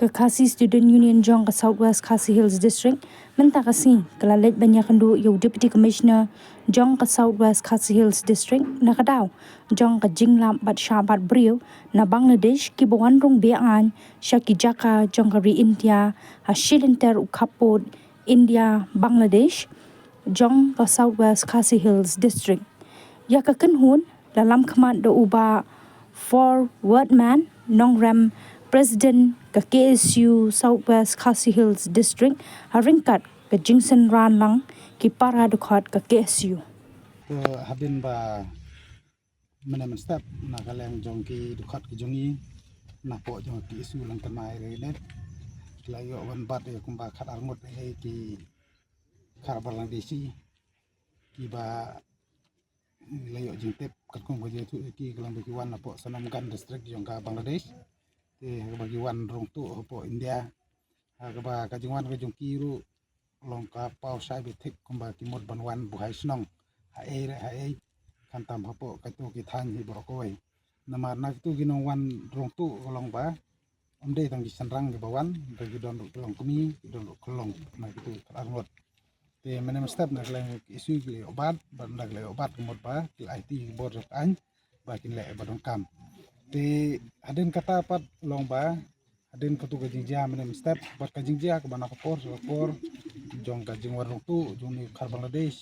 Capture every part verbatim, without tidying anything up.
Ka Khasi Student Union jong ka South West Khasi Hills District mynta ka sngi ka la leit ban ïakynduh ïa u Deputy Commissioner jong ka South West Khasi Hills District na ka daw jong ka jinglap bad shah bat briew na Bangladesh kiba wan rung beh aiñ sha ki jaka jong ka ri India ha shilynter u khappud India Bangladesh jong ka South West Khasi Hills District. Ïa ka kynhun la lam khmat da u Bah Forwardman Nongrem, President ka K S U South West Khasi Hills District, ha ryngkat ka jingsynran lang ki para dkhot ka K S U. To hadien ba mynne mynstep na ka liang jong ki dkhot ki jong ngi napoh jong ki K S U Lyngkynmai Ri Net, la ïoh wan bat ïa kumba khat ar ngut ïa ki Khar Bangladeshi kiba la ïoh jingtip katkum ka jingïathuh ïa ki ka long ba ki wan napoh Sonamganj District jong ka Bangladesh. Te ha kaba ki wan rung tuh hapoh India, ha kaba ka jingwan ka jong ki ruh long ka paw shai beit thik kumba ki mut ban wan buhai shnong ha ei re ha ei, khamtam hapoh kato ki thaiñ hi baroh kawei. Namar na kito ki nongwan rung tuh ka long ba ym dei tang ki shynrang kiba wan, hynrei ki don ruh ki longkmie, ki don ruh ki long, na kito ki khat ar ngut. Te mynne mynstep na ka liang ki K S U ki la ïoh bat, bad na ka la ïoh bat ka mut ba ki la aiti ki bor jong ka aiñ ba kin leh ba donkam. Te hadien kata pat long ba hadien kato ka jingjia mynne mynstep bad ka jingjia kaba na ka por sha ka por jong ka jingwan rung tuh jong une u Khar Bangladesh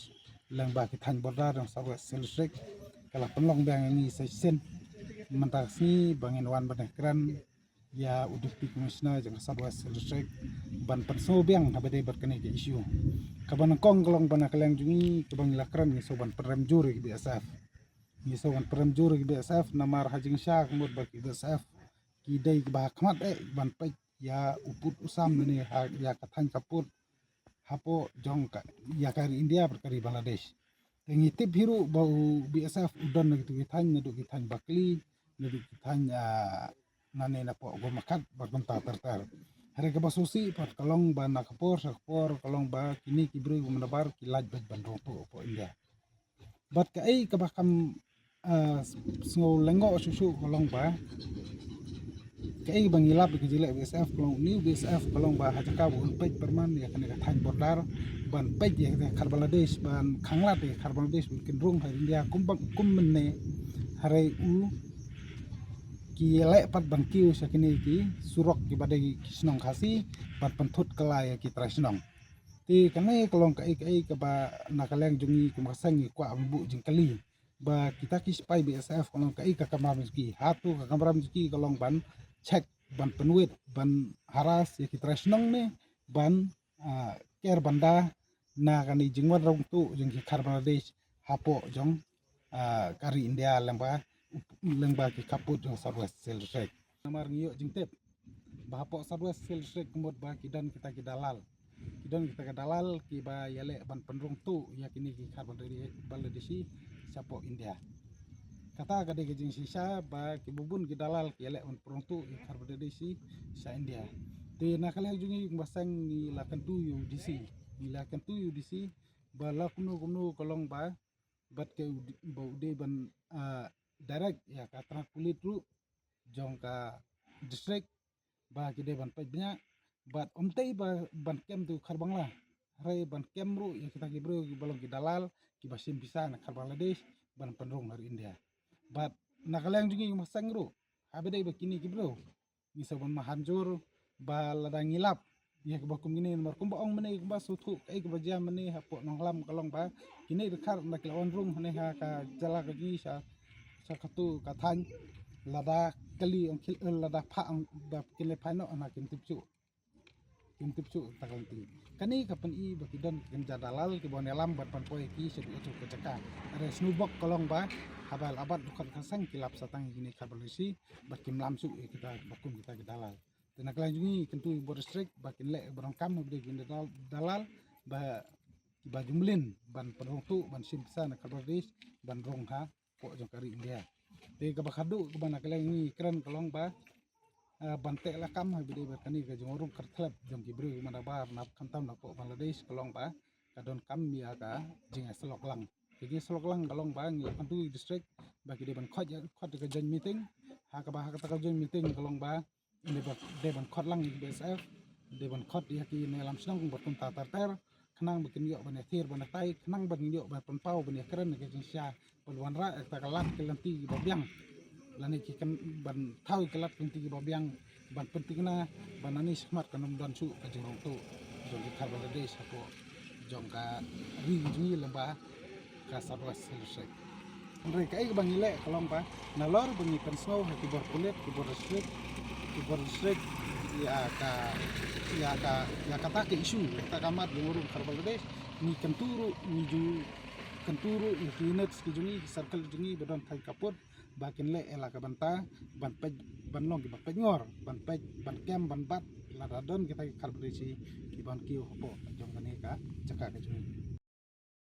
lyngba ki thaiñ border jong South West Khasi Hills District ka la pynlong biang ïa ngi sa shisien. Mynta ka sngi ba ngin wan ban ïakren ïa u Deputy Commissioner jong ka South West Khasi Hills District ban pynsngew biang haba dei bad kane ka issue. Kaba nyngkong ka long ba na ka liang jong ngi kaba ngi la kren ngi sngew ban pynrem jur ïa ki B S F. Ngi sngew ban pynrem jur ïa ki B S F namar ha jingshisha ka mut ba ki B S F ki dei kiba ha khmat eh ban peit ïa u pud u sam ne ha ïa ka thaiñ khappud hapoh jong ka, ïa ka ri India bad ka ri Bangladesh. Te ngi tip hi ruh ba u B S F u don na kitu ki thaiñ, naduh ki thaiñ Bakli, naduh ki thaiñ, ah, nane napoh Gommakhat bad kumta ter ter. Hynrei kaba sngewsih pat ka long ba na ka por sha ka por ka long ba kine ki briew ba mynta ki lait beit ban rung tuh hapoh India. Bad kaei kaba kham, ah, sngew lyngngoh shuh shuh ka long ba kaei ba ngi lap ïa ka jingleh B S F ka long une u B S F ka long ba ha jaka ba un peit pyrman ïa kane ka thaiñ border ban peit ïa kane ka Khar Bangladesh ban khanglad ïa ka Khar Bangladesh ban kin rung ha India kum ba kum mynne. Hynrei u ki leh pat ban kiew sha kine ki surok kiba dei ki shnong Khasi ban pynthut kylla ïa ki trai shnong. Te kane ka long kaei kaei kaba na ka liang jong ngi kum ka seng ngi kwah ban buh jingkylli ba kita ki sipai B S F ka long kaei ka kamram jong ki. Hato ka kamram jong ki ka long ban check, ban pynwit, ban harass ïa ki trai shnong ne ban, ah, ker ban da na kane jingwan rung tuh jong ki Khar Bangladesh hapoh jong, ah, ka ri India lyngba, lyngba ki khappud jong South West Khasi Hills District. Namar ngi ïoh jingtip ba hapoh South West Khasi Hills District ka mut ba ki don kita ki dalal. Ki don kita ki dalal kiba ïaleh ban pynrung tuh ïa kine ki Khar Bangladeshi shapoh India. Kata ka dei ka jingshisha ba kiba bun ki dalal ki ïaleh ban pynrung tuh ïa ki Khar Bangladeshi sha India. Te na ka liang jong ngi kum ka seng ngi la kyntu ïa u D C. Ngi la kyntu ïa u D C ba la kumno kumno ka long ba bad ka u d-, ba u dei ban, ah, direct ïa ka tnat pulit ruh jong ka district ba ki dei ban peit bniah bad ym dei ba ban kem tu Khar Bangla, hynrei ban kem ruh ïa kita ki briew kiba long ki dalal kiba shim pisa na Khar Bangladesh ban pynrung ha ri India. Bad na ka liang jong ngi kum ka seng ruh haba dei ba kine ki briew ngi sa ban mahan jur ba lada ngi lap ïa kaba kum kine namar kumba ong mynne kumba sngewthuh kaei kaba jia mynne hapoh Nonglam ka long ba kine ki Khar na ki la wan rung hangne ha ka jylla ka jong ngi sha, sha katu ka thaiñ. Lada kali ong khil, eh, lada pha ong ba kin leh phai noh na kim tip shuh. Kim tip shuh ta ka lynti. Kane ka pyni ba ki don ki kynja dalal kiba wan ïalam bad ban poi ki sha tu ka jaka. Hynrei sngewbok ka long ba haba la bat dkhot ka seng ki lap sa tang ïa kine Khar Bangladeshi bad kim lam shuh ïa kita ba kum kita ki dalal. Te na ka liang jong ngi kyntu ïa u Bor District ba kin leh ba donkam haba dei kine dalal, dalal ba kiba jumlin ban pynrung tuh ban shim pisa na Khar Bangladesh ban rung hapoh jong ka ri India. Te kaba khadduh kaba na ka liang ngi kren ka long ba, ah, ban teh lakam haba dei bad kane ka jingrung kyrthlep jong ki briew kiba na bar na khamtam napoh Bangladesh ka long ba ka donkam ïa ka jingïasyllok lang. Ka jingïasyllok lang ka long ba ngi la kyntu ïa u District ba ki dei ban khot ïa, khot ïa ka joint meeting. Ha kaba ha kata ka joint meeting ka long ba Dei ban, dei ban khot lang ïa ki B S F, dei ban khot ïa ki nongïalam shnong bad kumta ter ter, khnang ba kin ïoh ban ïathir ban ïatai, khnang ba kin ïoh ban pynpaw ban ïakren ïa ka jingshisha, ban wanrah ïa kata ka lad ki lynti kiba biang. Lane ki kan ban thaw ïa ki lad ki lynti kiba biang, ban pynthikna ba nangne shakhmat kan ym don shuh ka jingrung tuh jong ki khar Bangladesh hapoh jong ka ri jong ngi lyngba ka South West Hill District. Hynrei kaei kaba ngi leh ka long ba nalor ba ngi pynsngew ha ki bor pulit, ki bor district, ki bor district ïa ka, ïa ka, ïa kata ka issue, ïa kata ka mat jong u rum khar Bangladesh, ngi kyntu ruh, ngi ju kyntu ruh ïa ki units ki jong ngi, ki circle jong ngi ba don tang ka pud, ba kin leh ïa la ka bynta ban peit, ban long kiba peit ngor, ban peit, ban kem, ban bat lada don kita ki khar Bangladeshi kiban kiew hapoh jong kane ka jaka ka jong ngi.